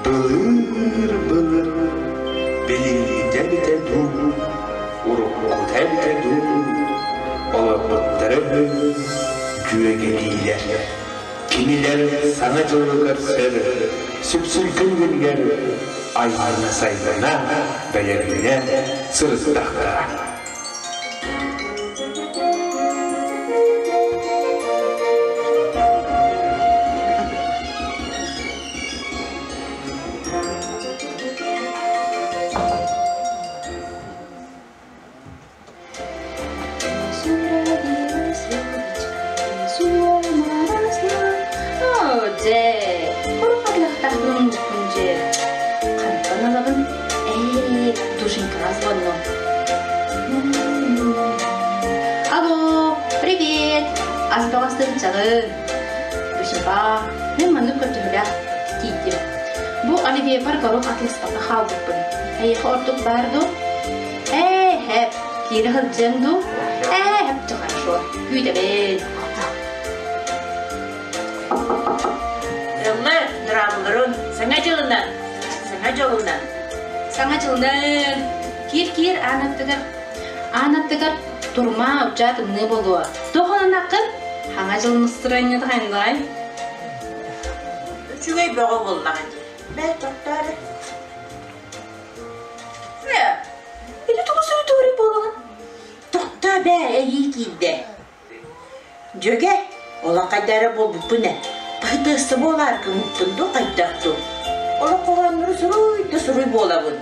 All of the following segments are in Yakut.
Былыр-былыр билиҥҥитэ эбитэ дуу, уруккута эбитэ дуу, олорбуттара үһү дьүөгэлиилэр. Кинилэр Саҥа дьылы көрсөр сүпсүлгэн күнүгэр айылына-сайдана, бэлэмнэнэ сырыттахтара. Дьэ, хор-харлахтахпын дьэ, хантан ылабын? Ээ, Душенькаҕа звонно. Алло, привет! Ас баҕастын чаҕын. Душенька, мин маннык көрдөһүүлээх тиийдим. Бу оливьебар горох атыыласпакка хаалбыппын. Эйиэхэ ордук баар дуо? Ээ, хэп, киирэ сылдьыаҥ дуу? Ээ, хэп, хорошо. Күүтэбин. Ылла, драмаларын саҥа дьылынан, саҥа дьолунан. Саҥа дьылынан. Киир-киир аан аттыгар. Аан аттыгар турма учаа тымныы буолуо. Туох ононаккын? Хаҥа дьыл настроениета хайындай? Үчүгэй бөҕө буоллаҕа дии. Бээ, тохтоо эрэ. Ээ, или тугу суруйтуурий буолаҕын? Тохтоо бээ, эйии киирдэ. Дьүөгэ, олох хайда эрэ буолбуппун ээ. Баһытыасса буолаар гыммыппын дуу хайдах дуу? Олох хоһооннору суруй да суруй буолабын.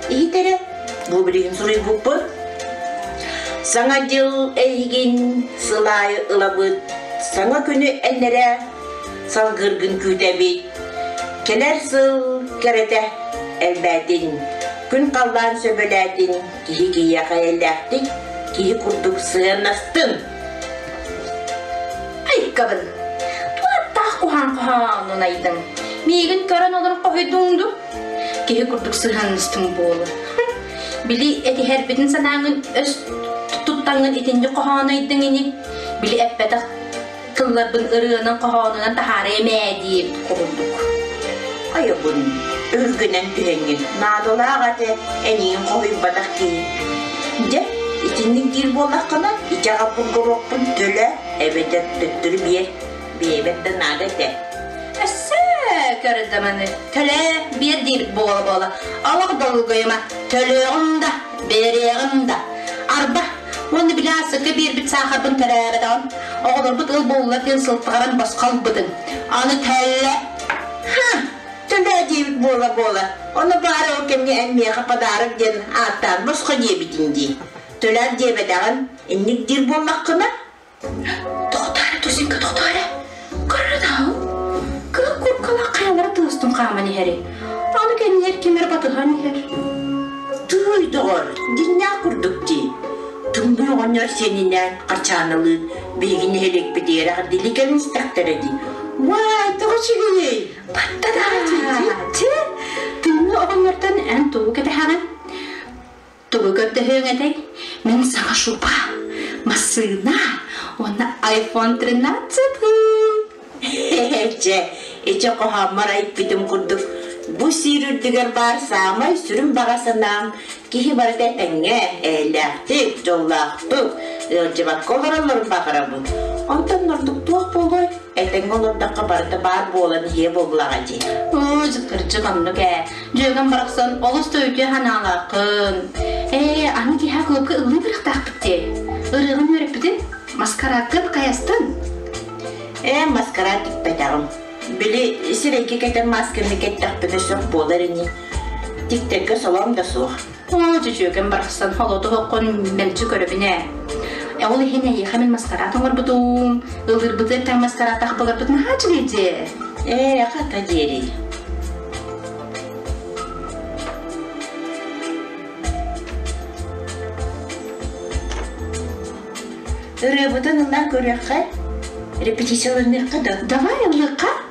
Иһит эрэ, бу билигин суруйбуппун. Саҥа дьыл эйигин сыл аайы ылабыт, саҥа күнү эн эрэ салгыыргын күүтэбит. Кэлэр сыл кэрэтэ элбээтин, күн халлаан сөбүлээтин, киһи киһиэхэ эйэлээхтик, киһи курдук сыаннастын. Айкабын, туаттаах куһаан хоһоонун айдыҥ. Миигин көрөн олорон хоһуйдуҥ дуу? Киһи курдук сыһыаннастыҥ буолу. Били этиһэрбитин санааҥын өс туттаҥҥын итинник хоһоон айдыҥ ини. Били эппэтэх тылларбын ырыанан хоһоонунан таһаарыам ээ диэбит курдук. Айабын, өһүргэнэн түһэҥҥин, наадалаах этэ эйигин хоһуйбатах киһи. Дьэ, итинник диир буоллаххына, ити аҕалбыт горуохпун төлөө эбэтэр төттөрү биэр, бэйэбэр да наада этэ. Өссө көрдө төлөө биэр диир буола-буола олох долгуйума төлүөҕүм да биэриэҕим да арба Уонна били аасыкка биэрбит саахарбын төрөөбөтөҕүм. Оҕолорбут ыл буоллар диэн сылтаҕаран босхо ылбытыҥ. Аны төллө. Ха, төлөө диэбит буола-буола. Ону баара ол кэмҥэ эн миэхэ подарок диэн ааттаан босхо диэбитиҥ дии. Төлөөр диэбэтэҕин, инник диир буоллаххына? Тоҕотоору, Тусенька, тоҕотоору. Көрөр Кыһыл куркалаах хайалара тыастын хааман иһэрий. Аны кэннигэр ким эрэ батыһан иһэр. Тыый, доҕор, дьиҥнээх курдук дии. Тымныы оҕонньор сиэнинээн Харчааналыын биһиги нэһилиэкпитигэр эҕэрдэлии кэлэн истэхтэрэ дии. Уай, тоҕо үчүгэйий? Баттата! Чэ, тымныы оҕонньортон эн тугу кэтэһэҕин? Тугу көрдөһүөҥ этэй? Мин саҥа шуба, массыына уонна iPhone 13 Чэ, ичэ хоһооммор айппытым курдук, бу сиир үрдүгэр баар саамай сүрүн баҕа санаам киһи барыта этэҥҥэ, эйэлээхтик, дьоллоохтук, ыалдьыбакка олороллорун баҕарабын. Онтон ордук туох буолуой? Этэҥҥэ олордоххо барыта баар буолан иһиэ буоллаҕа дии. Оо, кырдьык оннук ээ. Дьүөгэм барахсан олус да үтүө санаалааххын. Ээ, аны киэһэ кулуупка ыллыы барыахтаахпыт дии. Ырыаҕын үөрэппитин, маскарааккын хайастын? Ээ, маскараат тикпэтэҕим. Били сирэйгэ кэтэр маасканы кэттэхпинэ сөп буолар ини. Тиктэргэ солом да суох. Оо, дьүдьүөгэм барахсан холотуһуккун мэлдьи көрөбүн ээ. Ол иһин эйиэхэ мин маскараат оҥорбутум, ылыырбыты тэҥ маскараатах буларбыт наһаа үчүгэй дии. Ээ, хата диэрий. Ырыабытын ыллаан көрүөххэ, репетицияланыахха да. Давай ыллыахха.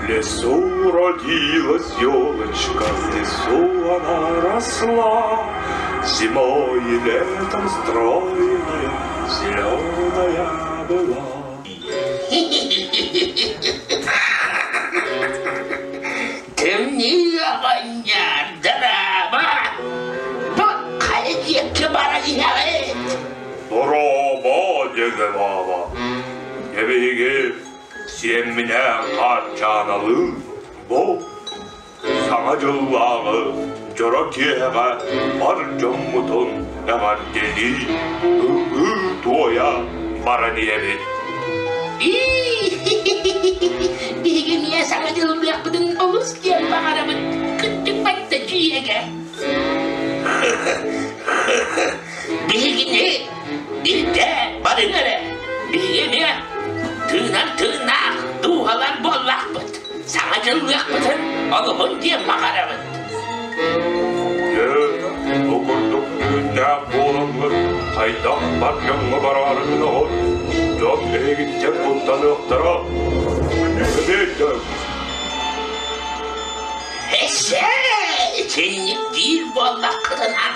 В лесу родилась елочка, в лесу она росла, Зимой и летом стройная, зеленая была. Тымныы оҕонньор, дорообо! Бу хайа диэки баран иһэҕит? Дорообо, дьэгэ бааба. Эбиһиги сиэмминээн хааччааналыы бу Саҥа дьыллааҕы дьоро киэһэҕэ бар дьоммутун эҕэрдэлии, ыллыы-туойа баран иһэбит. Биһиги эмиэ саҥа дьыллыахпытын олус диэн баҕарабыт, кырдьыкпат да дьиэгэ. Биһигини илдьэ барыҥ эрэ, биһиги эмиэ тыынар тыыннаах дууһалар буоллахпыт. Саҥа дьыллыахпытын олуһун диэн баҕарабыт. Дьэ, бу курдук түүннээх буоламмыт хайдах бар дьоҥҥо бараары гынаҕыт? Дьон эһигиттэн куттаныахтара. Эбиэйдэр! Эссе, итинник диир буоллаххытына,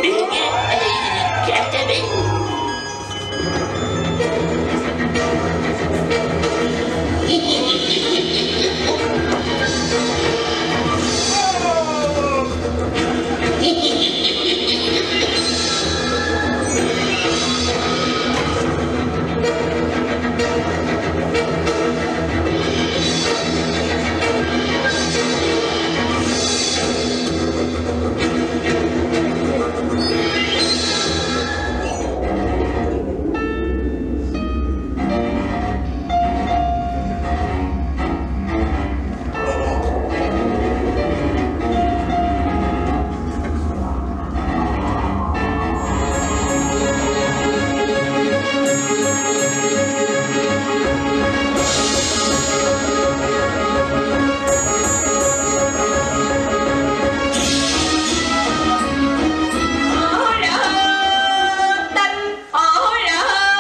биһиги эһигини кэтэбит. Оһолоттон, оһолоттон,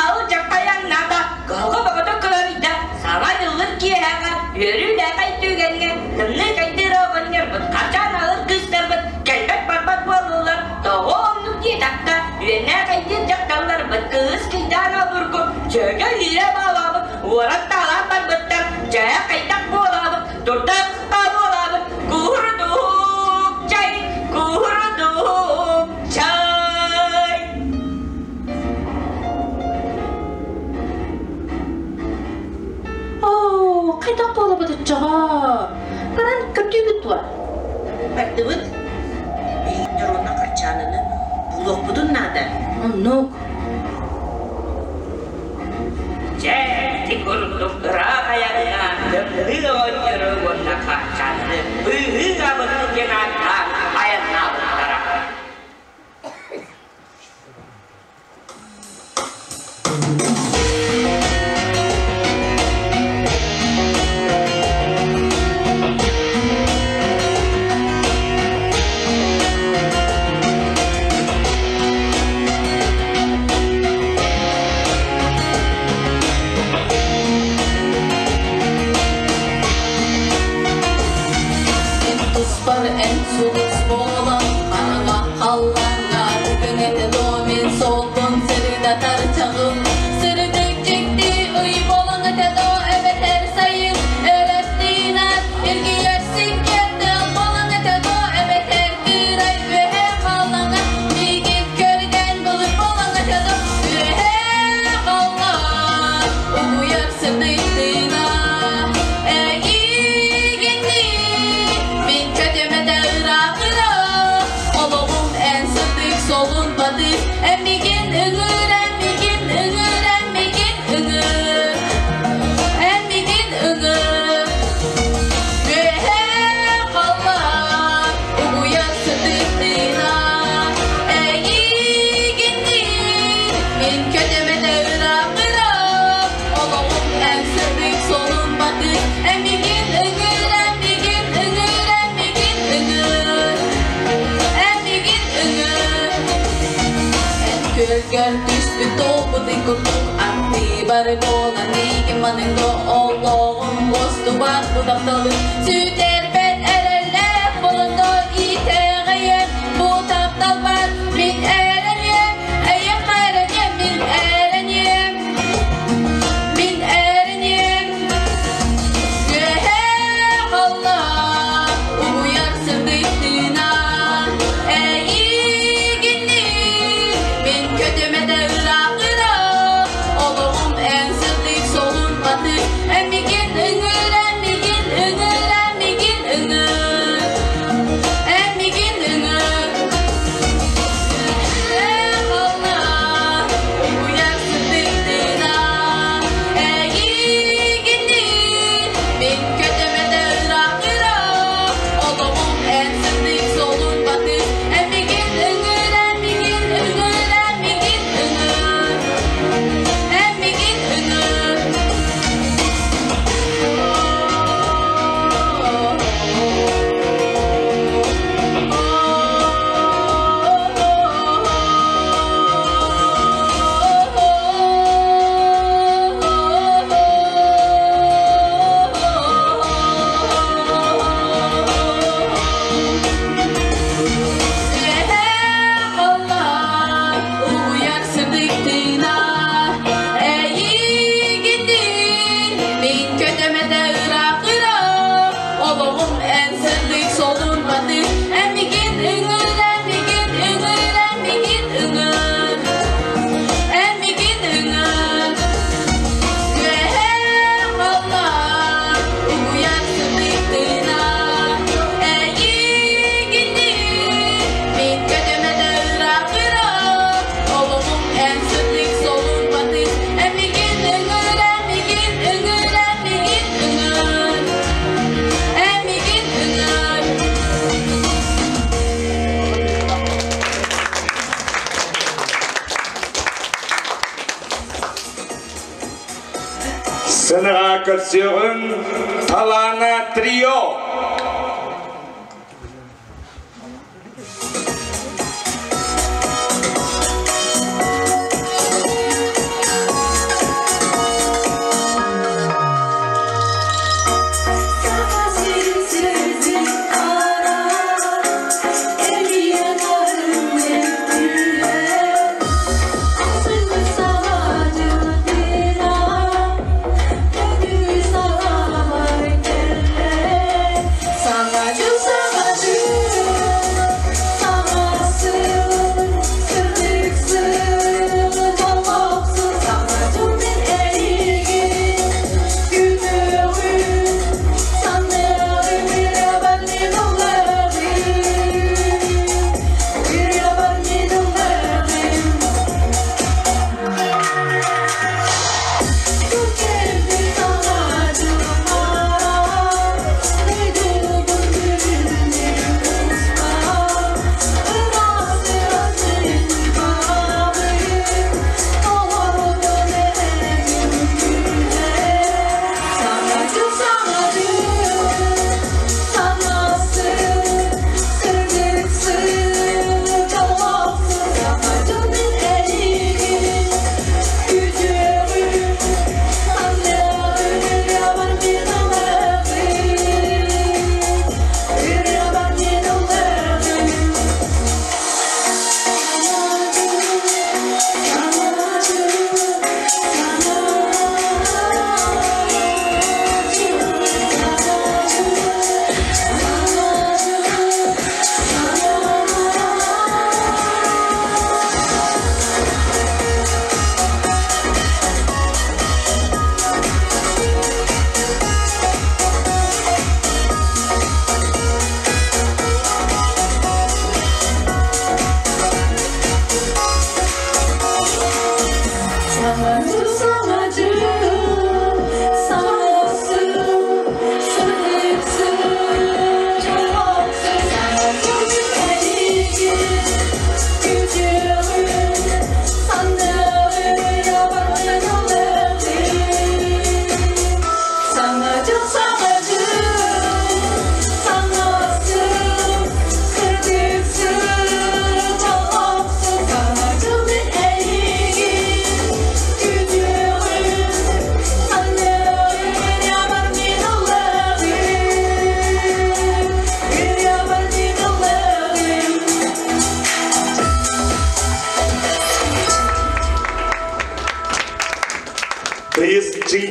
алдьархайанната, кыһалҕа бөҕөтө кыарыйда, саҥа дьыллыр киэһэҕэ, үөрүүлээх түгэҥҥэ, тымныы кайдыыр оҕонньорбут, хачаан алыр кыыстарбыт кэлбэт-барбат буоллулар, тоҕо оннук диэтэххэ, үөннээх кайдыыр дьахталларбыт кыыс кыйдаан обургу, чөкө лиирэ баалаабыт, уоран таалаан барбыттар, дьэ хайдах буолаабыт, турда буолаабыт, куурдук чай, куурдук чай. Оо, хайдах буолабыт оччоҕо? Баран көрдүүбүт дуо? Бардыбыт. Биһиги уонна Харчааныны булуохпутун наада. Оннук. Дьэ, ити курдук ыраах айаҥҥа тымныы оҕонньору уонна Харчааны быыһыы-абырыы диэн ааттаан айаннаабыттара. Туспа буолан миигин маныҥ олоҕум уостубат бу тапталым сүтэрбэт эрэллээх болондо итэҕэйэн бу тапталбар мин эрэниэм эйиэхэ эрэниэм мин эрэниэм мин эрэниэм Үөһээ халлаан угуйар сырдык тыына эйигинниин мин көтүмэтэ ыраах-ыраах олоҕум эн сырдык солун батык эн миигин ыҥыр эн миигин ыҥыр эн миигин ыҥыр эн миигин ыҥыр Олоҕум эн сырдык солун батык, эмигин ыҥыр, эмигин ыҥыр, эмигин ыҥыр, эмигин ыҥыр. Үөһээ халлаан угуйар сырдык тыына, эйигинниин мин көтүмэтэ ыраах-ыраах, олоҕум эн сырдык солун батык, эмигин ыҥыр, эмигин ыҥыр, эмигин ыҥыр, эмигин ыҥыр. Сынаға көрсөҕүҥ Талаана трио. Саха сирин сирдик хара, эрийэн арыннык Асылы саҕадьытыра, көтүү саҕамай кэллэ.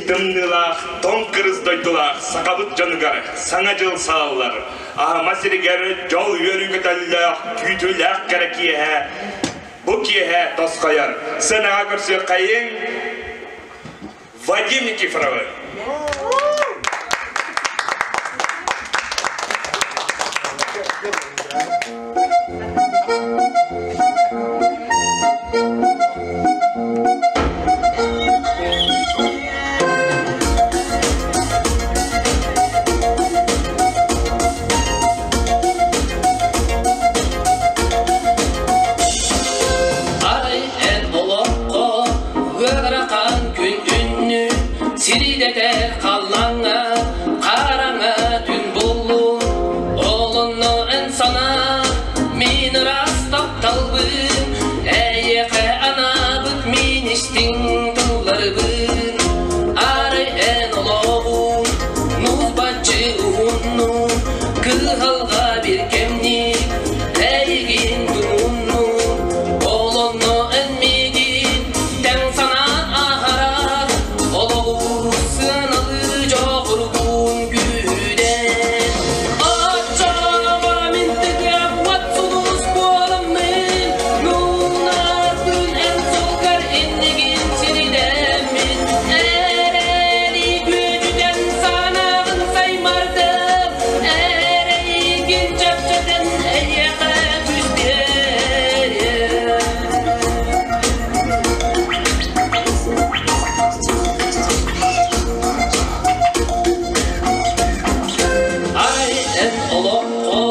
тымныылаах, тоҥ кырыс дойдулаах сахабыт дьонугар Саҥа дьыл салаллар. Аһыма сиригэр дьол үөрүү көтөллөөх, күүтүүлээх кэрэ киэһэ бу киэһэ тосхойор. Сыанаҕа көрсүөххэйиҥ Вадим Никифоровы. Арай эн олоххо ыарахан күн үннү сиридэтэр халлаҥҥа хараҥа түн буллун ол онно эн санаа мин ыраас тапталбын эйиэхэ анаабыт мин истиҥ тылларбын арай эн олоҕун нус-баччы уһуннун кыһалҕа бир кэмник эйигин тумуннун ол онно эн миигин тэҥ санаан аһарар олоҕу сыаналыы дьоҕургун күүрүдэн оччоҕо мин тыгыам уот сулус буоламмын нуунарбын эн суолгар иннигин сиридэммин эрэли күөдьүтэн санааҕын саймардым эрэйгин чэпчэтэн эйиэхэ күстүөм. Ай эн олоххо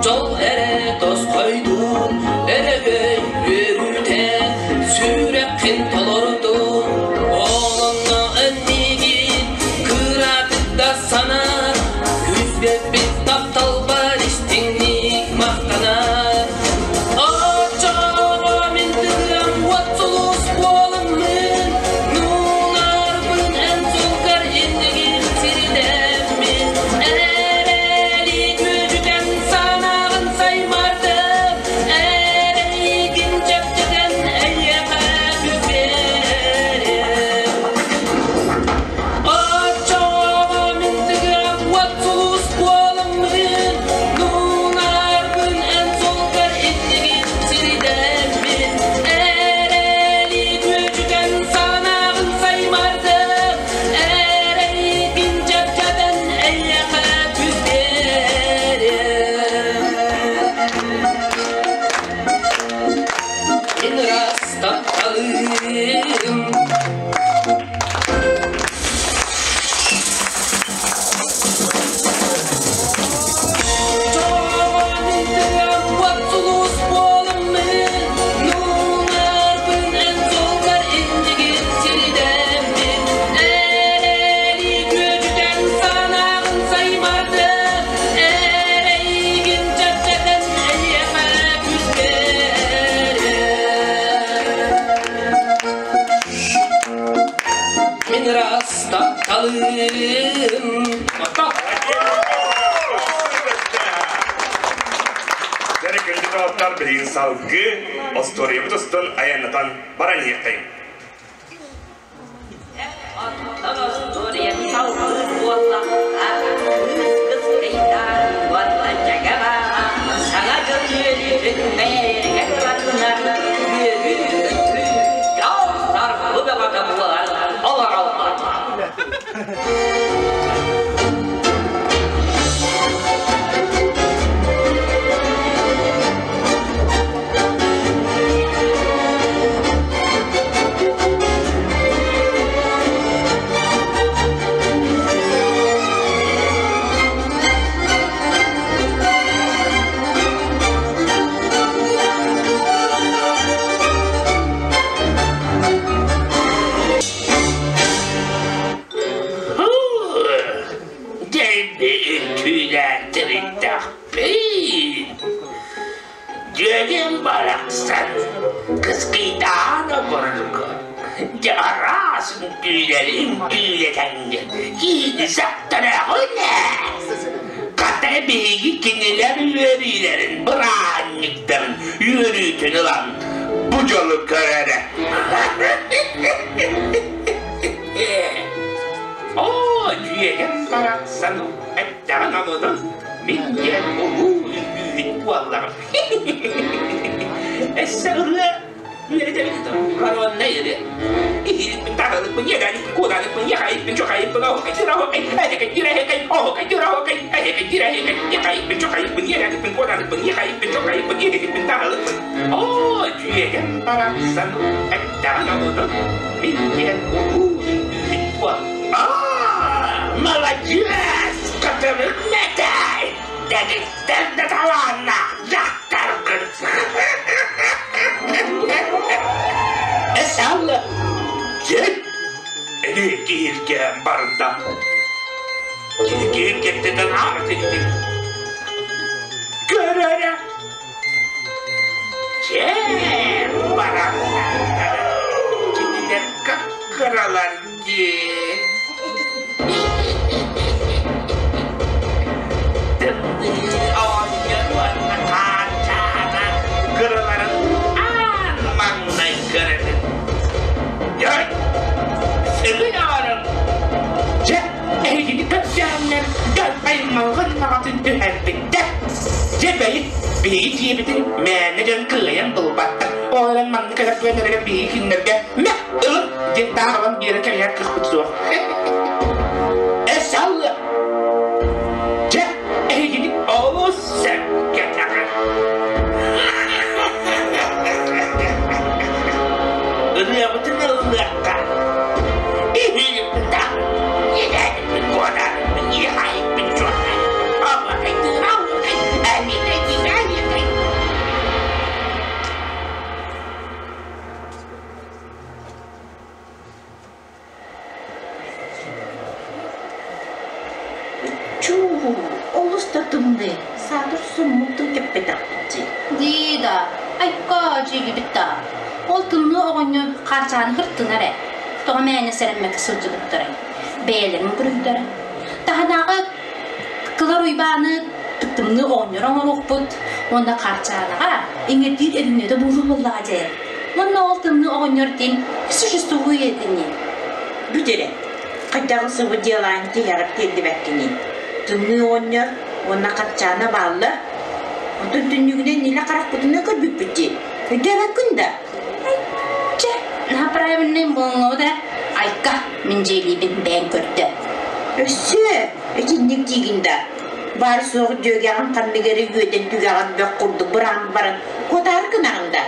дьол эрэ тосхойдун, өрөгөй үөрүүтэ сүрэххин толордун. Ол онно эн миигин кыратык да санаар, күүспэппит тапталбар истиҥник махтанар. Оччоҕо мин тыгыам уот сулус буоламмын, нуунарбын эн суолгар иннигин сирдэммин, эрэли күөдьүтэн санааҕын саймардым, эрэйгин чэпчэтэн эйиэхэ күбүөрүм. Оччоҕо мин тыгыам уот сулус буоламмын, нуунарбын эн суолгар иннигин сирдэммин, эрэли күөдьүтэн санааҕын саймардым, эрэйгин чэпчэтэн эйиэхэ күстүөрүм. Мин ыраас тапталым. Мин ыраас тапталым. Дьэ, күндү доҕоттор, билигин салгыы остуоруйабыт устун айаннатан баран иһиэххэйиҥ. Оттон остуоруйаны салгыыр буоллахха, кыыс кыскыйдаан уонна дьэгэ баара Саҥа дьыл үөрүүтүн бэйэлэригэр ыланнар, үөрүү-көтүү, дьол-соргу бөҕөтө буолан олороллор. Дэлби үҥкүүлээн тириттэхпин. Дьүөгэм барахсан кыскыйдаан обургу дьэ араас үҥкүүлэри үҥкүүлэтэҥҥин киһини сөхтөрөҕүн ээ. Хата биһиги кинилэр үөрүүлэрин, бырааһынньыктарын үөрүүтүн ылан бу дьолу көрөрө. Дьүөгэм барахсан эттэҕин онунун мин диэн улуу үҥкүүһүт буоллаҕым. Өссө ырыа үөрэтэбин короннай ырыа. Иһириппин, таһылыкпын, иэдээникпин, куодааныкпын, иэхайыппын, чохайыппын, оһукай, тыраһукай, эһэкэй, тирэһэкэй, оһукай, тыраһукай, эһэкэй, тирэһэкэй, иэхайыппын, чохайыппын, иэдээникпин, куодааныкпын, иэхайыппын, чохайыппын, иһириппин, таһылыкпын. Оо, дьүөгэм барахсан эттэҕин онунун мин диэн улуу үҥкүүһүт буол. Аа, маладьыас, кытылык мэтэй, дэгиттэр да талааннаах дьахтаргын. Эсалла, Дьэ, эни киһиргээн барда. Кини киһиргэттэтэн аара титтин. Көр эрэ, Чэ, барахсаттар, кинилэр кыралар дии. Тымныы оҕонньор уонна Хаарчаана кыраларын аан маҥнай көрөбүн. Дьой, сыгый оҕорум, дьэ, эһигини көрдөөннөр дьон аймалҕын баҕатын түһэрбиттэр. Дьэ бэйи, биһиги дьиэбитин мээнэ дьон кыайан булбаттар. Ол эрэн маннык кэлэр түгэннэригэр биһиги кинилэргэ мэ ылын диэн таах ылан биэрэн кэбиһэр кыахпыт суох. Эс алла. Дьэ, эһигини олус сөпкө этэҕин. Ырыабытын ыллыахха. Иһииппин да, иэдээбиппин куотаабыппын, иэхайыппын чуотаабыппын, оһуохайдыыр оһуохай, эһиэкэйдиир эһиэкэй. Чуу, олус да тымныы, саатар соммуттун кэппэтэхпит дии. Дии да, айка дьиигибит да. Ол тымныы оҕонньор Хаарчааны хыртынар ээ. Тоҕо мээнэ сэрэммэккэ сылдьыбыттарай? Бэйэлэрин буруйдара. Таһынааҕы Кылар Уйбааны тымныы оҕонньор оҥоруохпут уонна Хаарчаанаҕа иҥэрдиир өрүнүөтэ буолуо буоллаҕа дьэ. Уонна ол тымныы оҕонньор диэн существует ини. Бүт эрэ, хайдаҕын сыбы дьыалаан тиһэҕэр тиэрдибэккиний? Тымныы оҕонньор уонна Хапчаана бааллар. Онтон түннүгүнэн нилэ харахпытынан көрбүппүт дии. Өйдөөбөккүн да? Чэ, наһаа правильный буоллаҕа да, айка, мин дьиэлиибин бэйэҥ көрдө. Өссө итинник диигин да? Баар суох дьүөгэҕин ханнык эрэ үөдэн түгэҕин бөх курдук быраҕан баран куотаары гынаҕын да?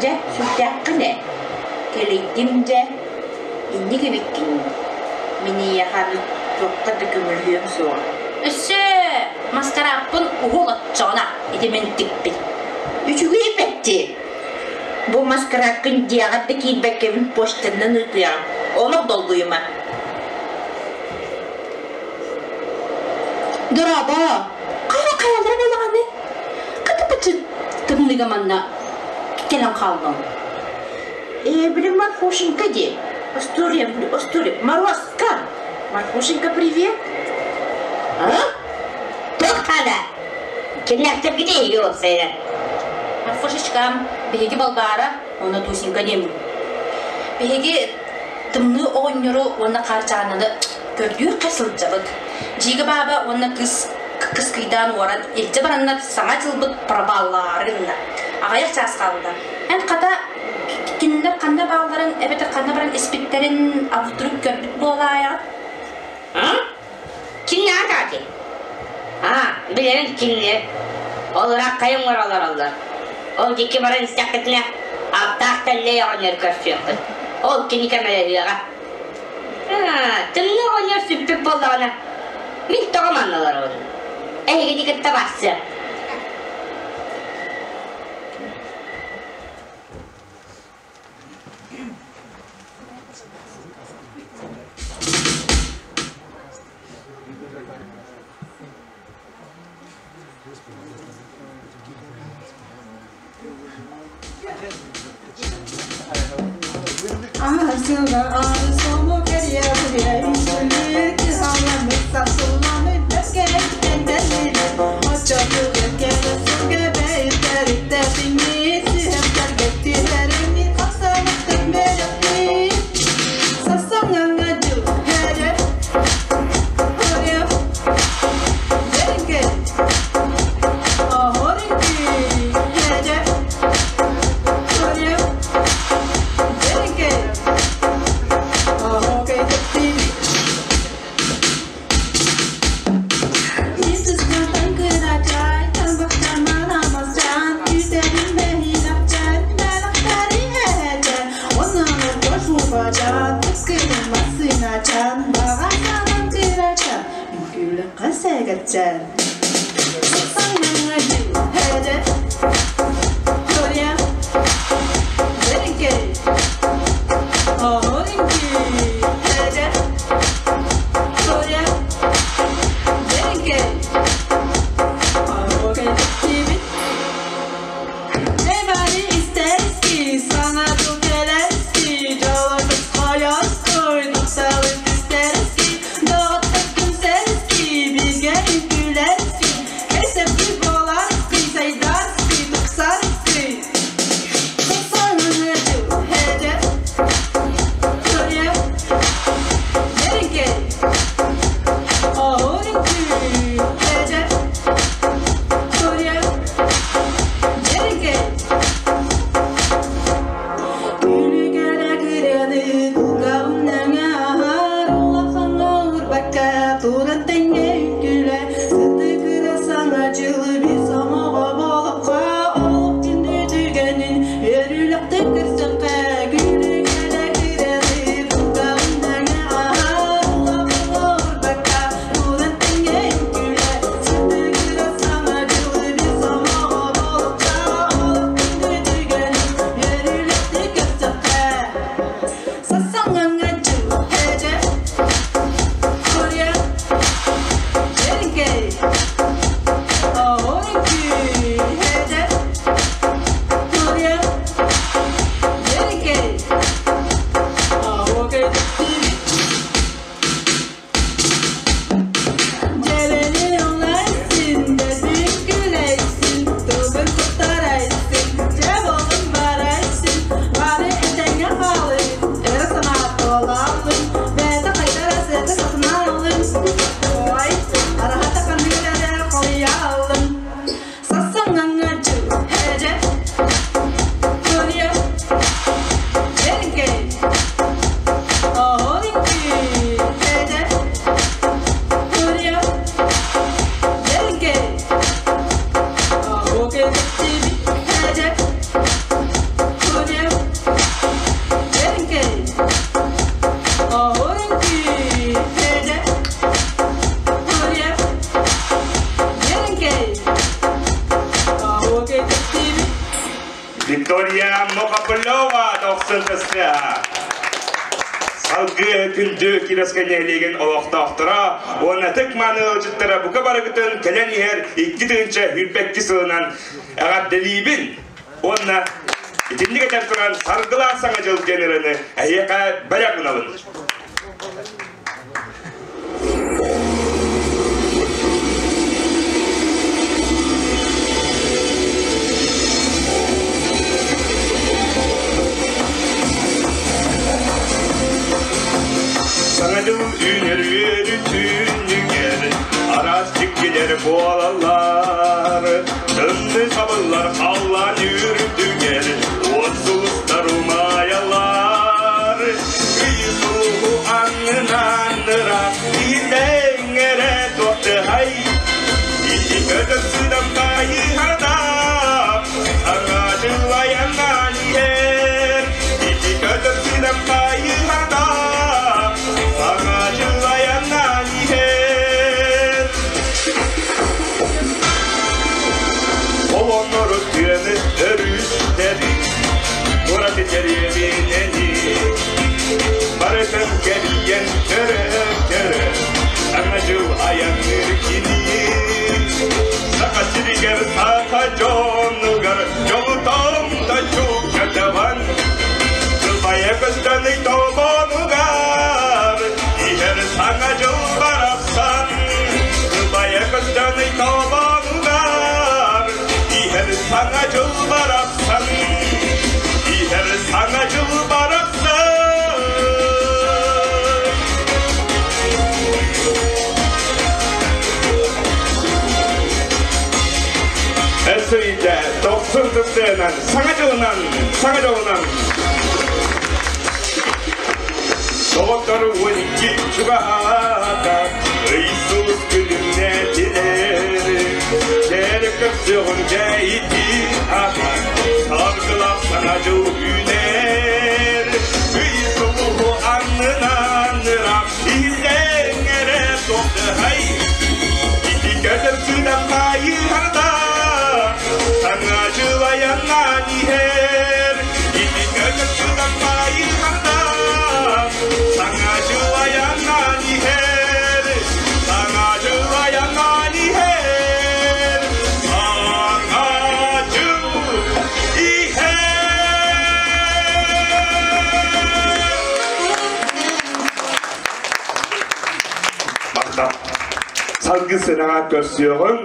Дьэ, сүрдээххин ээ. Кэлэйдим дьэ. Инник эбиккин. Мин эйиэхэ аны туохха да көмөлөһүөм суоҕа. Өссө маскарааппын уһул оччоҕуна ити мин тикпит. Үчүгэй эппэттии. Бу маскарааккын дьиэҕэр да киирбэккэбин почтанан ыытыаҕым. Олох долгуйума. Дорообо! Хайа хайалара буолаҕыный? Кытыпычы тымныыга манна кэлэн хааллым. Э, блин, Марфушенька дии. Остуоруйа, остуоруйа. Морозко! Марфушенька, привет! А? Туох хаада? Кинилэртэргит эһиги уопсайынан. Марфушечкам, биһиги Балбаара уонна Тусенька диэммин. Биһиги тымныы оҕонньору уонна Хаарчаананы көрдүүр сылдьабыт. Дьиигэ бааба уонна кыыс кыскыйдаан уоран илдьэ бараннар саҥа дьылбыт проваллаары гынна. Аҕыйах чаас хаалла. Эн хата кинилэр ханна баалларын эбэтэр ханна баран испиттэрин абытырып көрбүт буолаайаҕыт? А? Кинилэр аати? А, билэрин кинилэр. Ол ыраах хайа оҥоро олороллор. Ол диэки баран истэххитинэ, аптаах тэллэй оҕонньор көрсүөххүт. Ол кини көмөлөһүөҕэ. Тымныы оҕонньор сүппүт буоллаҕына, мин тоҕо манна олоробун? Эһигини кытта барсыам. Көрүөххэ сээкэччээн. Саҥа дьыл һээдьэ, туойа, дьэрэкэй, оһуор үҥкүү һээдьэ, туойа, дьэрэкэй, оһуокай бүттүбүт. Эбари истэрски, саҥа дьыл кэлэрски, дьоло тосхойорской, тупсалы түстерски, доҕоттор түмсэрски, бииргэ үҥкүүлэрски, кэсэпки буоларски, сайдарски, тупсарски. Саҥа дьыл һээдьэ, туойа, дьэрэкэй, оһуор үҥкүү һээдьэ, туойа, дьэрэкэй. Күлүкэлэ кырыаны кулгааҕын аһар, улахаҥҥа уурбакка туран тэҥҥэ үҥкүүлэ, сырдык саҥа дьылы биир сомоҕо буолуохха, олох күндү түгэнин үөрүүлэхтик көрсөххө. Күлүкэлэ кырыаны кулгааҕын аһар, улахаҥҥа уурбакка туран тэҥҥэ үҥкүүлэ, сырдык саҥа дьылы биир сомоҕо буолуохха, олох күндү түгэнин үөрүүлэхтик көрсөххө. Саҥа дьыл һээдьэ, туойа, дьэрэкэй, оһуор үҥкүү һээдьэ, туойа, дьэрэкэй, оһуокай бүттүбүт. Дьэрэни ыллайсын, дэлби күлэйсин, тылбын куттарайсын, дьэ буоллун барайсын, бары этэҥҥэ хаалын, эрэ санаа туолалын, бэйэтэ хайдара сэтэ сатынаалын, ой, араһата ханнык эрэ холуйаалын. Саҥа дьыл һээдьэ, туойа, дьэрэкэй, оһуор үҥкүү һээдьэ, туойа, дьэрэкэй, оһуокай бүттүбүт. Һээдьэ, туойа, дьэрэкэй, оһуор үҥкүү һээдьэ, туойа, дьэрэкэй, оһуокай бүттүбүт. Виктория Мохоплева дохсун тыстыа. Салгыы күндү Кировскай нэһилиэгин олохтоохторо уонна ытык-мааны ыалдьыттара бука барыгытын кэлэн иһэр 2022 сылынан эҕэрдэлиибин уонна итинник этэн туран саргылаах саҥа дьыл диэн ырыаны эһиэхэ бэлэх гынабын. Саҥа дьыл үүнэр үөрүүтүнүгэр араас дьиктилэр буолаллар. Тымныы сабыллар халлаан үрдүгэр уот сулустар умайаллар. Ый сулуһу аннынан ыраах иһиллэҥ эрэ туохтыһай. Ити көтөр сыдам хайыһардаах саҥа дьыл айаннаан иһэр. Ити көтөр сыдам хайыһардаах саҥа дьыл айаннаан иһэр. Олоннору тыаны өрүстэри, куораты дэриэбинэни барытын кэрийэн көрө-көрө саҥа дьыл айанныыр кини. Саха сиригэр саха дьонугар дьолу томточу көтөҕөн, кылбайа көстөн тобонугар иһэр саҥа дьыл барахсан. Кылбайа көстөн тобонугар иһэр саҥа дьыл барахсан. Иһэр саҥа дьыл барахсан. Өссө дохсун тыстыынан, саҥа дьылынан, саҥа дьолунан. Доҕоттору 12 чугаһаата, ый сулус күлүмнэтилэр. Дьэрэ көрсөҕүн дьэйити ата, саргылаах саҥа дьыл үүнэр. Ый сулуһу аннынан ыраах иһиллэҥ эрэ туохтыһай. Махтал. Салгыы сынаҕа көрсүөҕүҥ.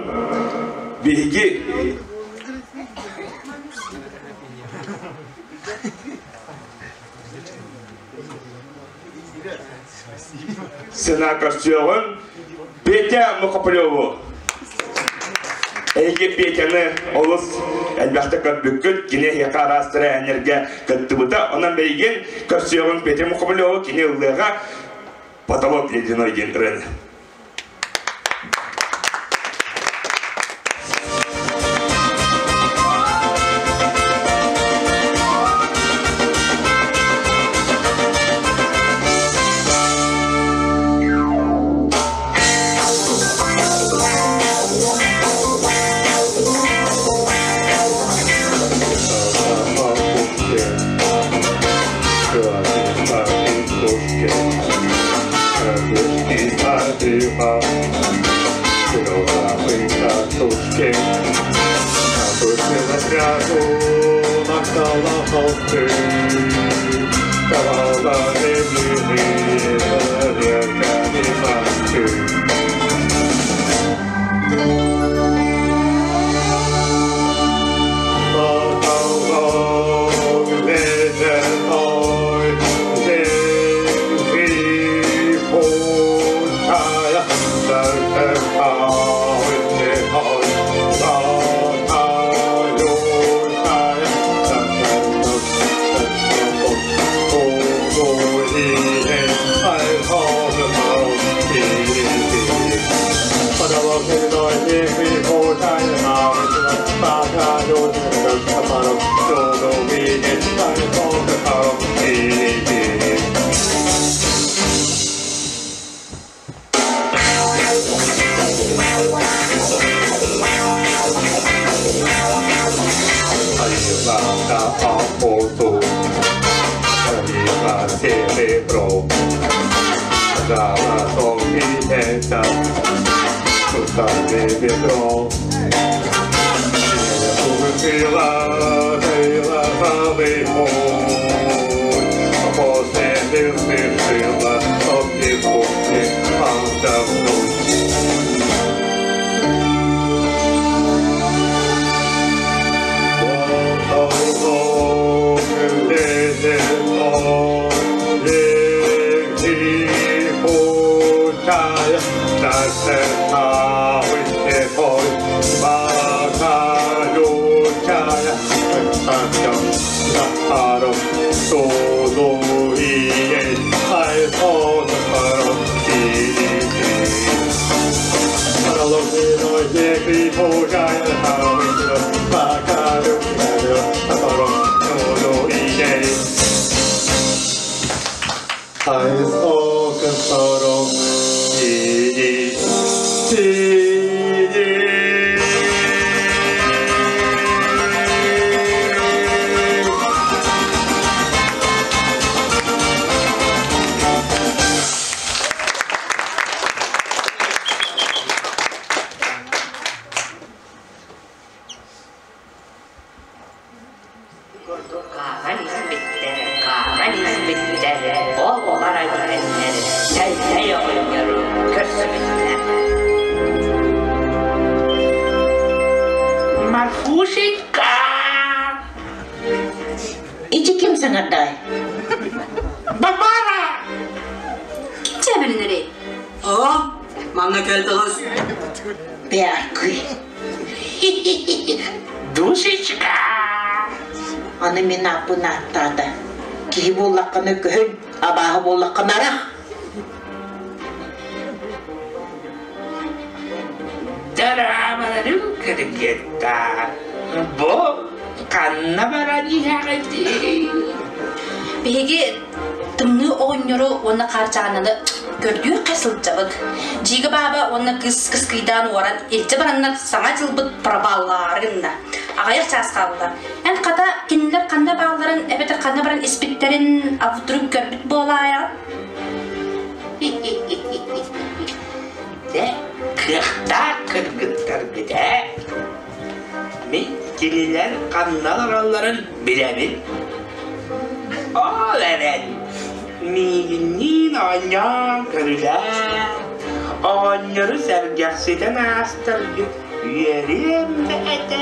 Биһиги Сына көрсүөҕүҥ Петя Мухоплеву. Эһиги Петяны олус элбэхтэ көрбүккүт, кини эһиэхэ араас тэрээһиннэргэ кыттыбыта. Онон билигин көрсүөҕүҥ Петя Мухоплеву, кини ыллыаҕа «Потолок ледяной» диэн ырыаны. Курдук хааман испиттэр, хааман испиттэр, ол баран иһэннэр тэллэй оҕонньору көрсүбүттэр. Марфушенька! Ити ким саҥардай? Бабара! Ким чэбиринэрий? О, манна кэлдиҕиз. Бэркүй. Душечка! Аны мин ааппын ааттаата. Киһи буоллаххына көһүн, абааһы буоллаххына арах. Дьараабаларым кыргыттар, бу ханна баран иһэҕитий? Биһиги тымныы оҕонньору уонна хаарчаананы көрдүөххэ сылдьабыт. Дьиигэ бааба уонна кыыс кыскыйдаан уоран илдьэ бараннар саҥа дьылбыт проваллаары гынна. Аҕыйах чаас хаалла. Эн хата кинилэр ханна баалларын эбэтэр ханна баран испиттэрин а вдруг көрбүт буолаайаҕын? Дьэ, кыахтаах кыргыттаргыт ээ. Мин кинилэр ханна олороллорун билэбин. Ол эрэн, миигинниин оонньоон көрүлээн, оҕо Оҕонньору сэргэхситэн аастаргыт үөрүөм да этэ.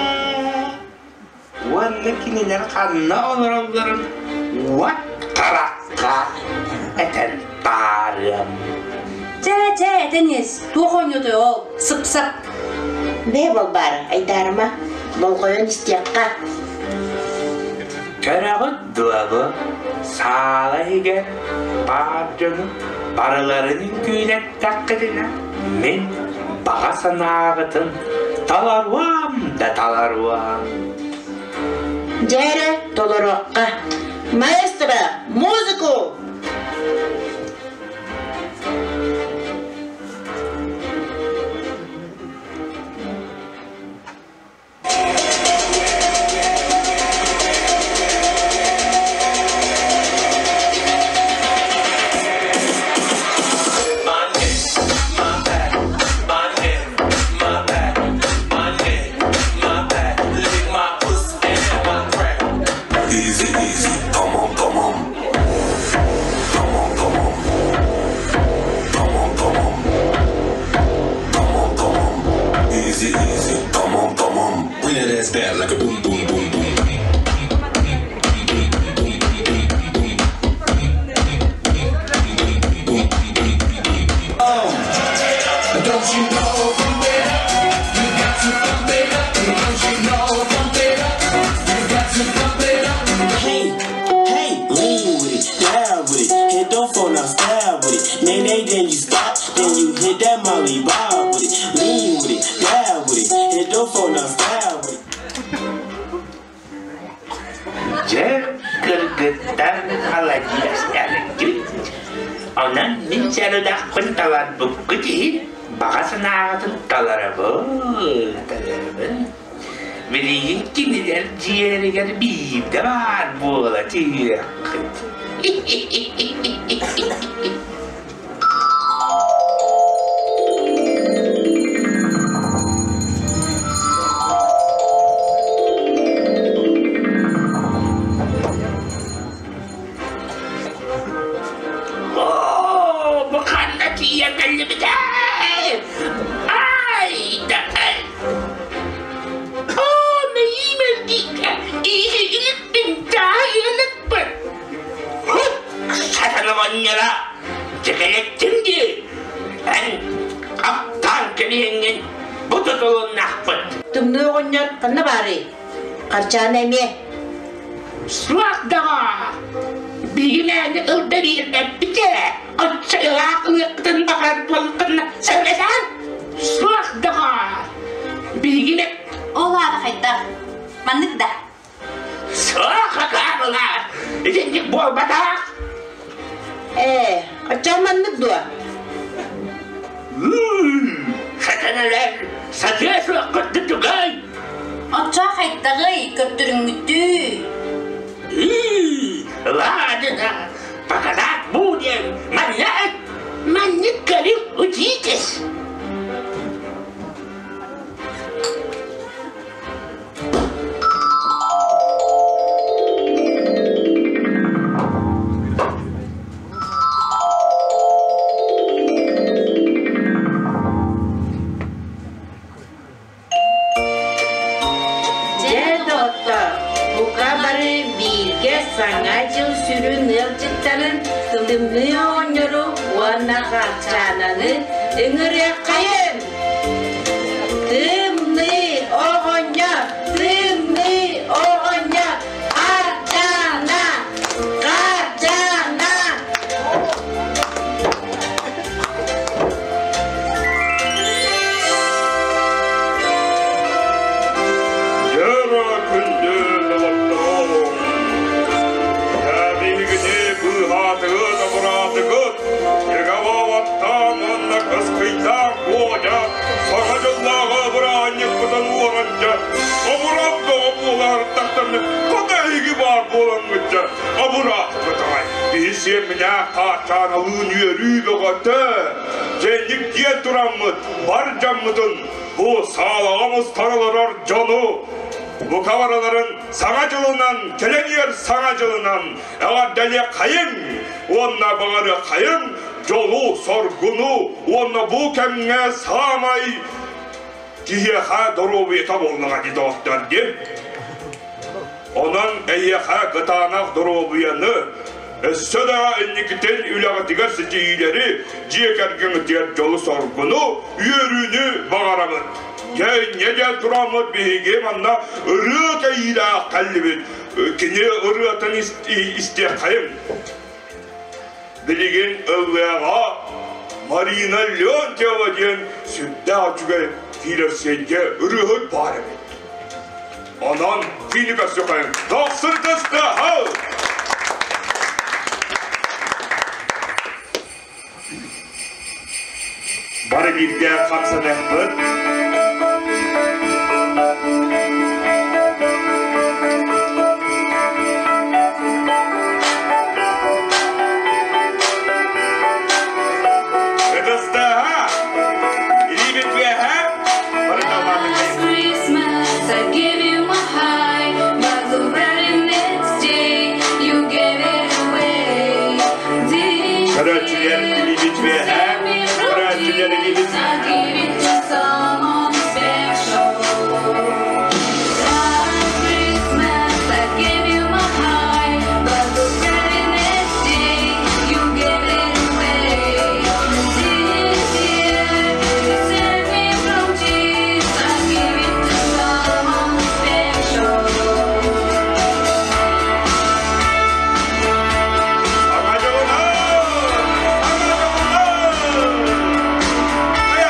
Уонна кинилэр ханна олороллорун уот харахха этэн таарыам. Чэ, чэ, этэн ис. Туох оонньуутой ол? Сып-сап. Бээ Балбаара, айдаарыма, болҕойон истиэххэ. Көрөҕүт дуо бу саала иһигэр баар дьону барыларын үҥкүүлэттэххитинэ мин баҕа санааҕытын таларуом да таларуом. Дьэ эрэ, толоруохха. Маэстро, музыку! Easy easy tamam tamam Tamam tamam Tamam tamam Tamam tamam Easy easy tamam tamam Bring that ass back like a boom boom boom boom Don't you know pump it up You got to pump it up Don't you know pump it up You got to pump it up Hey, hey, lean with it, down with it Hit the phone now, stab with it Nay, nay, then you stop, then you hit that molly bob with it Lean with it, down with it Hit the phone now, stab with it Дьэ, кыргыттар маладьыастаргыт. Онон мин сорудахпын таларбыккыт иһин баҕа санааҕытын таларабын, таларабын. Билигин кинилэр дьиэлэригэр биирдэ баар буола түһүөххүт. Оо, бу ханна тиийэн кэллибитэй? Ай да ай! Оо, мэйиим эргииккэ иһигиликпин таайыалыкпын. Сатана оҕонньоро, дьэкэлэттим дии. Эн аптаан кэбиһэҥҥин бу тутулуннахпыт. Тымныы оҕонньор ханна баарый? Харчаана эмиэ. Суох доҕоор, биһиги ылда биэрбэппит ээ. Оччо-ылаах ылыахпытын баҕарар буоллаххына сөбүлэсэҕин? Суох доҕоор, биһигини Ол аата хайдах? Маннык да? Суох акаарылаах, итинник буолбатах. Ээ, оччоҕо маннык дуо? Сатаналар сатыа суоххут тугай? Оччоҕо хайдаҕый, көрдөрүҥҥүтүй? Ладно, показать будем. Манна, маннык көрүҥ учитесь. Дьэ, доҕоттоор, бука бары бииргэ Саҥа дьыл сүрүн ыалдьыттарын Тымныы оҕонньору уонна Хаарчаананы ыҥырыаххайын! Тымныы оҕонньор, тымныы оҕонньор, Хаарчаана, Хаарчаана! Дьөрө күндү доҕотторум! Биһигини быыһаатыгыт, абыраатыгыт, Еговаттан уонна Кыскыйдаах Буодьа Саҥа дьыллааҕы бырааһынньыкпытын уоран дьэ, абырах бөҕө буолаартахтарына, хата эһиги баар буолаҥҥыт дьэ, абыраахпыт аҕай. Киһи сиэмминээх хаачааналыын үөрүү бөҕөтө. Дьэнньик диэн тураммыт, бар дьаммытын бу саалаҕа мустан олорор дьону бука барыларын Саҥа дьылынан, кэлэн иһэр Саҥа дьылынан эҕэрдэлиэххэйиҥ уонна баҕарыаххайыҥ. дьолу, соргуну уонна бу кэмҥэ саамай киһиэхэ доруобуйата буоллаҕа дии доҕоттор диэн. Онон эйиэхэ кытаанах доруобуйаны, өссө да инникитин үлэҕитигэр ситиһиилэри, дьиэ кэргэҥҥитигэр дьолу-соргуну, үөрүүнү баҕарабыт. Дьэ, инньэ диэн тураммыт биһиги манна ырыа кэйиилээх кэллибит. Кини ырыатын истиэххэйиҥ. Билигин ыллыаҕа Марина Леонтьева диэн сүрдээх үчүгэй киирэрсиэйгэ ырыаһыт баар эбит. Онон кини көрсүхэйиҥ. Дохсун тыстыаһал! Бары бииргэ хамсаныахпыт. Ытыстааһа! Илиибит үөһэ! Бары Last Christmas I gave you my heart, but the very next day you gave it away. This Көрөөччүлэр year илиибит you үөһэ! save me from Көрөөччүлэр tears. илиибит I give it to someone special. Last Christmas I gave you my heart, but the very next day you gave it away. This year you save me from tears. I give it to someone special. Саҥа дьолунан! Саҥа дьолунан!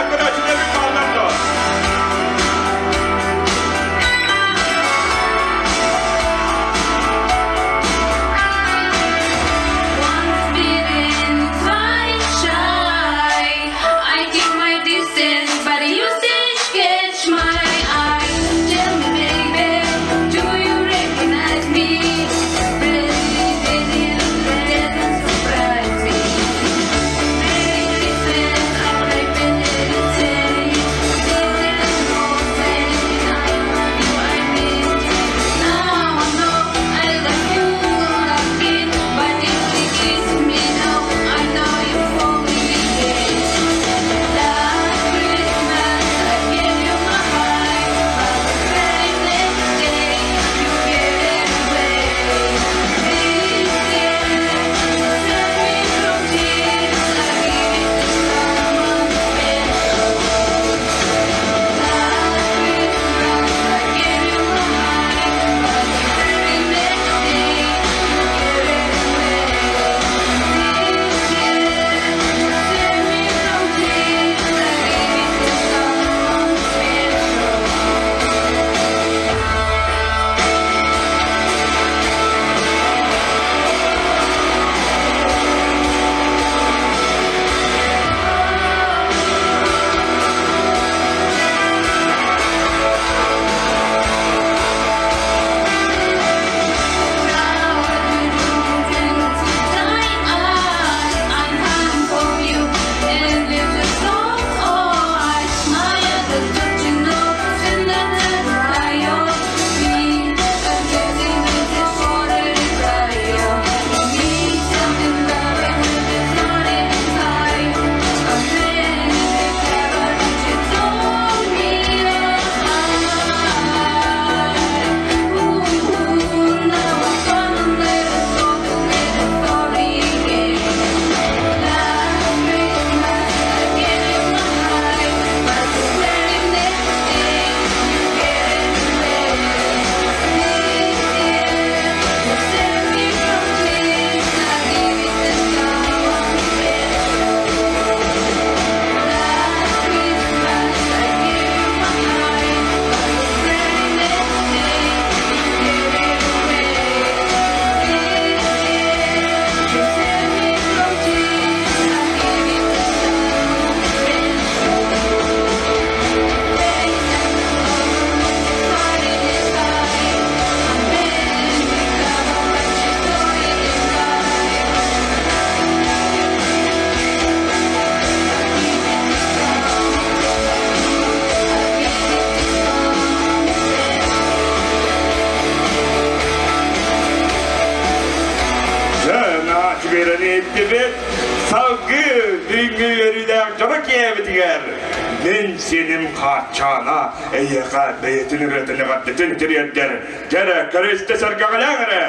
киэһэбитигэр мин сиэним Хааччаана эйиэхэ бэйэтин ырыатын эҕэрдэтин тириэрдэр. Дьэрэ, көрө-истэ сэргэҕэлээҥ эрэ!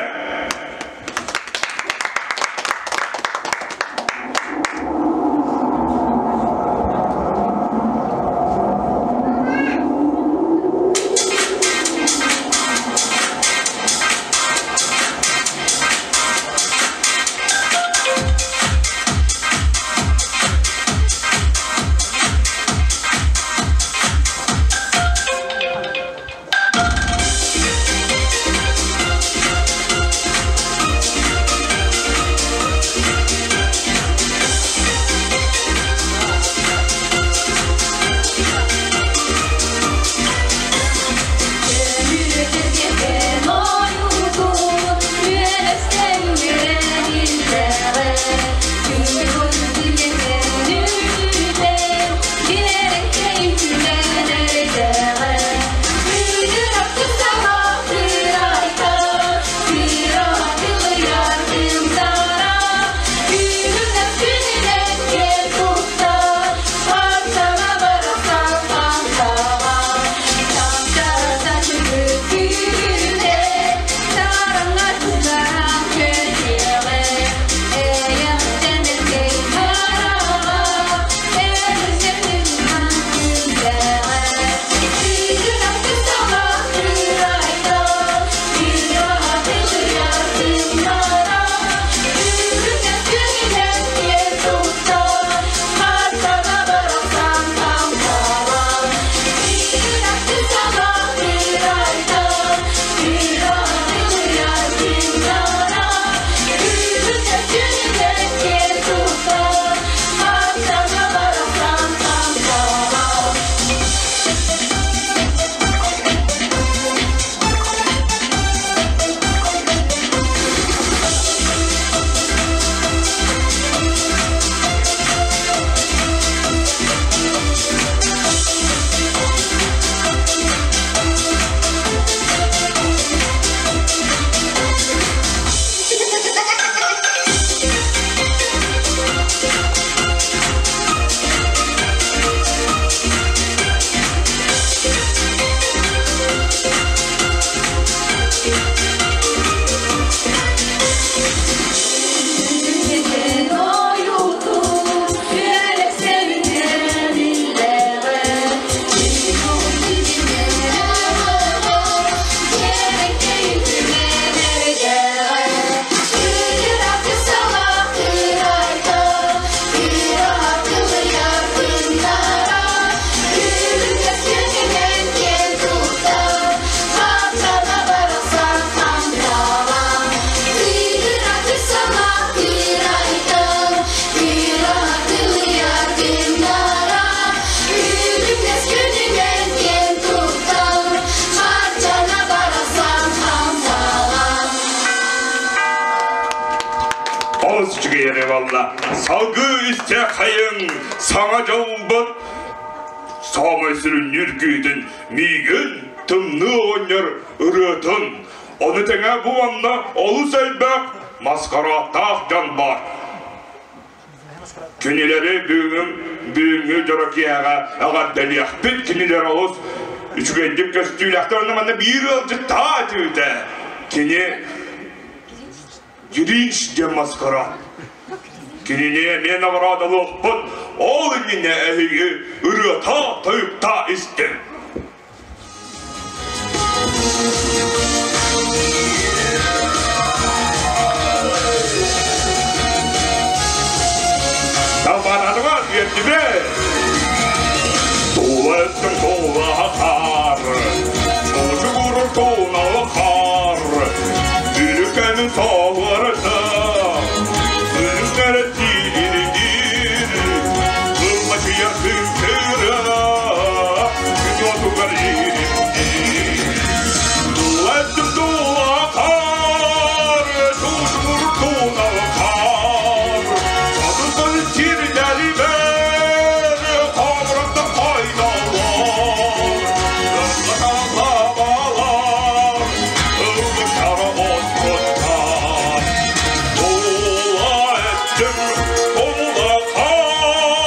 Олус үчүгэй эрэ буолла. Салгыы истэ хайыҥ, саҥа дьолбут саамай сүрүннүүр күүтүн миигин тымныы оҕонньор ырыатын. Ону тэҥэ бу манна олус элбэх маскарааттаах дьон баар. Кинилэри бүгүн бүгүҥҥү дьоро киэһэҕэ эҕэрдэлиэхпит. Кинилэр олус үчүгэйдик көстүүлээхтэр. Онно манна биир ыалдьыттаа этибитэ. Кини Гринч диэн маскарад. Кинини эмиэ наҕараадалыахпыт. Ол иннинэ эһиги ырыата, тойукта истиҥ. Талбаатаатыгар үөрдүбүт. Тула өттүн тула хаар, чугуру тууналы хаар, Бүрүкэнин соһуората, үрүҥнэрэ тиирдиир, ыллачыйар кыҥкыра, күн уотугар ииримниир. Тула өттүн тула хаар, чугуру тууналы хаар, Сатылган сирдэрибэр, хомураттан хойдоллор, Ыллаталлабалар, ыллыктара оспуттар. Тула өттүм тула хаар.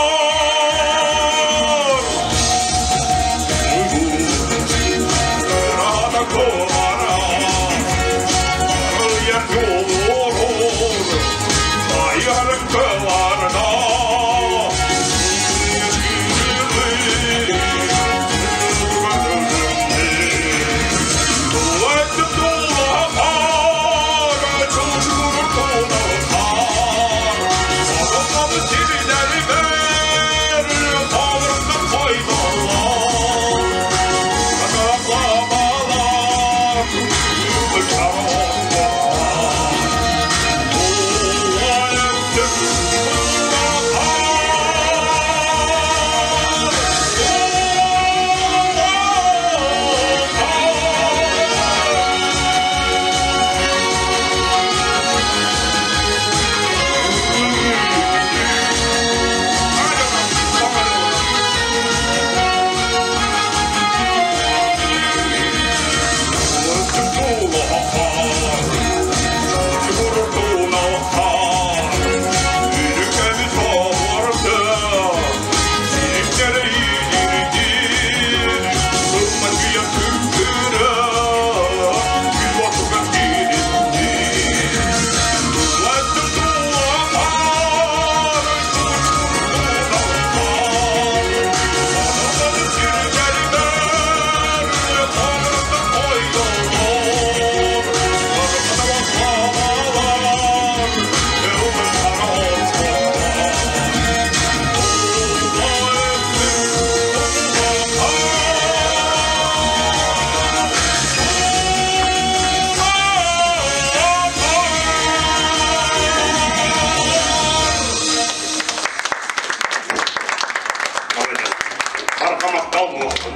Барҕа махтал буолуохтун.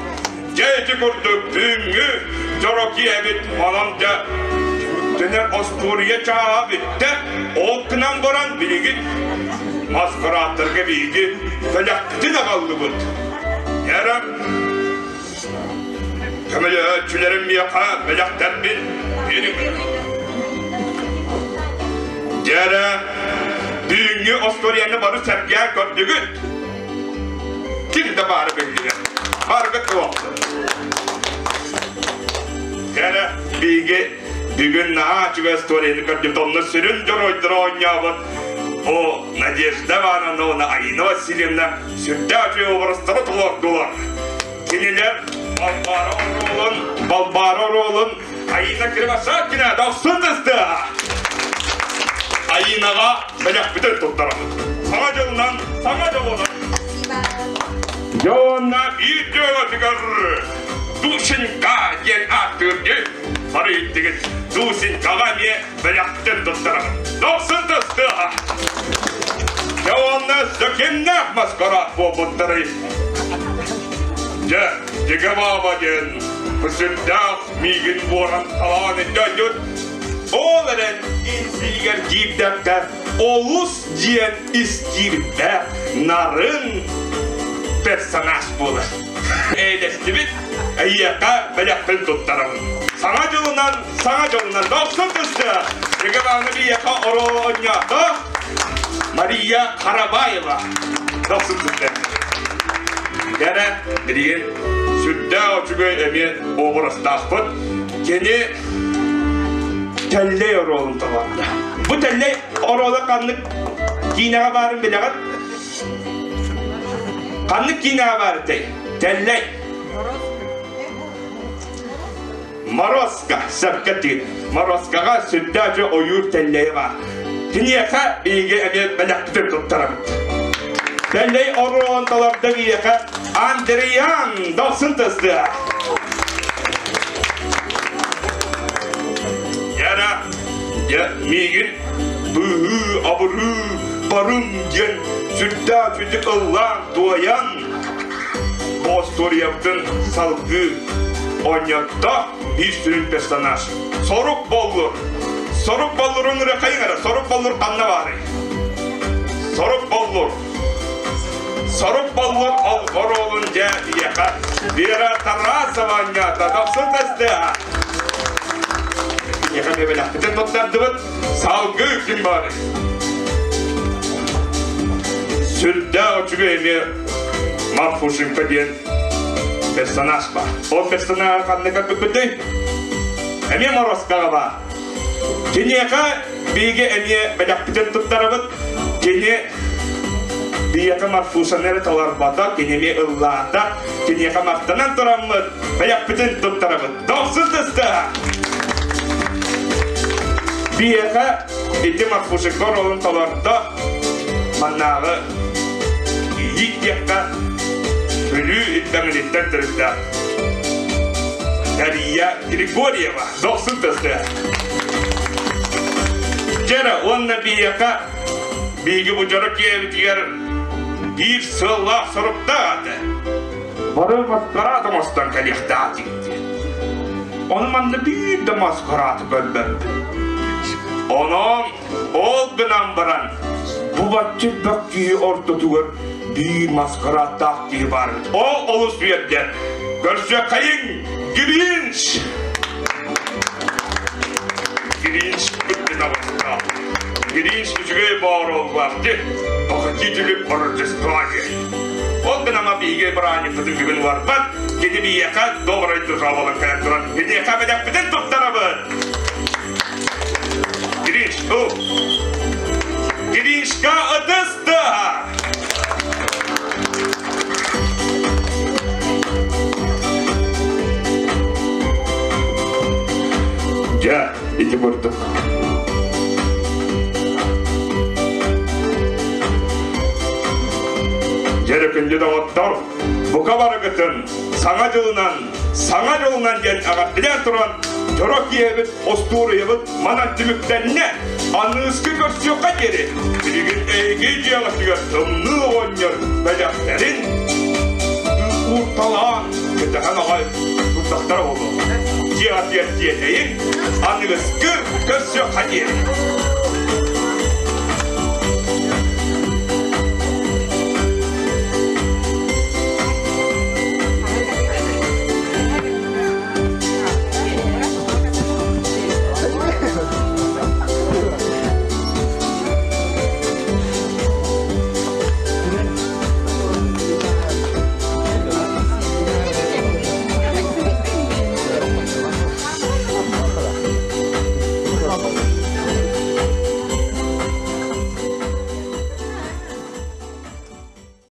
Дьэ ити курдук бүгүҥҥү дьоро киэһэбит онон дьэ түмүктэнэр остуоруйа чааһа бүттэ. Ол гынан баран билигин маскарааттарга биһиги бэлэхпитин аҕаллыбыт. Эрэ көмөлөһөөччүлэрим миэхэ бэлэхтэрбин биэриҥ. Дьэ бүгүҥҥү остуоруйаны бары сэргээн көрдүгүт. Ким да баара биллибэт. Барыгыт туохтун. Кэрэ биһиги бүгүн наһаа үчүгэй историяны көрдүбүт. Онно сүрүн дьоруойдары оонньообут бу Надежда Ивановна уонна Аина Васильевна сүрдээх үчүгэй образтары толордулар. Кинилэр Балбаара оруолун, Балбаара оруолун Аина Кривошапкина дохсун тыста! Аинаҕа бэлэхпитин туттарабыт. Саҥа дьылынан, саҥа дьолунан! Дьонна биир дьыалатыгар Душенька диэн ааттыыр дии. Бары иттигит Душенькаҕа эмиэ бэлэхпитин туттарабыт. Дохсун тыстыаҕа! Дьэ уонна сөкиннээх маскараат буолбуттарый. Дьэ, Дьигэ Бааба диэн сүрдээх миигин буоран талаан дьон ол эрэн инсиигэр киирдэххэ олус диэн ис киирбэх нарын персонаж буолар. Эйэлэстибит, эйиэхэ бэлэхпин туттарабын. Саҥа дьылынан, саҥа дьылынан дохсун түстэ! Дьигэ биһиэхэ оруолу Мария Харабаева дохсун түстэ. Кэрэ билигин сүрдээх үчүгэй эмиэ образтаахпыт. Кини тэллэй оруолун толордо. Бу тэллэй оруола ханнык киинэҕэ баарын билэҕит? Ханнык киинэҕэ баар этэй? Тэллэй. Морозко, сөпкө тыын. Морозкаҕа сүрдээх ойуур тэллэйэ баар. Киниэхэ биһиги эмиэ бэлэхпитин туттарабыт. Тэллэй оруолун толордо биһиэхэ Андриан Дохсун тыстыа. Яра, я миигин быһыы, абырыы, барым диэн сүрдээх сүдү ыллаан туойан бу остуоруйабытын салгыы оонньотто биир сүрүн персонаж. Сорук Боллур. Сорук Боллурун ырыхайын эрэ. Сорук Боллур ханна баарый? Сорук Боллур. Сорук Боллур ол оруолун дьэ ийэхэ Вера Тарасова оонньоото. Дохсун тастыа. Ийэхэ бэбэлэхпитин туттардыбыт. Салгыы ким баарый? Сүрдээх үчүгэй эмиэ Марфушенька диэн персонаж баар. Ол персонаж ханна көрбүппүтүй? Эмиэ Морозкаҕа баар. Киниэхэ биһиги эмиэ бэлэхпитин туттарабыт. Кини биһиэхэ Марфушаны эрэ толорбото, кини эмиэ ыллаата. Киниэхэ махтанан тураммыт бэлэхпитин туттарабыт. Дохсун тыста! Биһиэхэ ити Марфушенька оруолун толордо. Маннааҕы иик диэххэ Бүлүү Илбэҥиниттэн төрүттээх Дария Григорьева дохсун тастыа. Дьэрэ уонна биһиэхэ биһиги бу дьоро киэбитигэр биир сыаллаах соруктаах этэ. Бары маскараат оҥостон кэлиэхтээх диэн. Ону манна биир да маскарааты көрбөппүн. Онон Ол гынан баран, бу бачча элбэх киһи ортотугар биир маскарааттаах киһи баар эбит. Ол олус үөрдэ. Көрсүөххэйиҥ, Гринч! Гринч бүттүн оҕуста. Гринч үчүгэй бооруоллаах дии. Похитители Рождества диэн. Ол гынан биһиги бырааһынньыкпытын бүгүн барбат, кини биһиэхэ добрай душа буолан кэлэн туран, киниэхэ бэлэхпитин туттарабыт. Гриш, у. Гришка ытыста! Дьэ, ити курдук. Дьэ, күндү доҕоттор, бука барыгытын Саҥа дьылынан, Саҥа дьылынан диэн эҕэрдэлээн туран, дьоро киэһэбит, остуоруйабыт манан түмүктэннэ. Аныыскы көрсүөххэ диэри билигин эһиги дьиэҕитигэр тымныы оҕонньор бэлэхтэрин Талаан, кэтэһэн аҕай турдахтара буолуо. Дьиэҕэ тиэртиэтэйиҥ, аныгыскы көрсүөххэ диэри.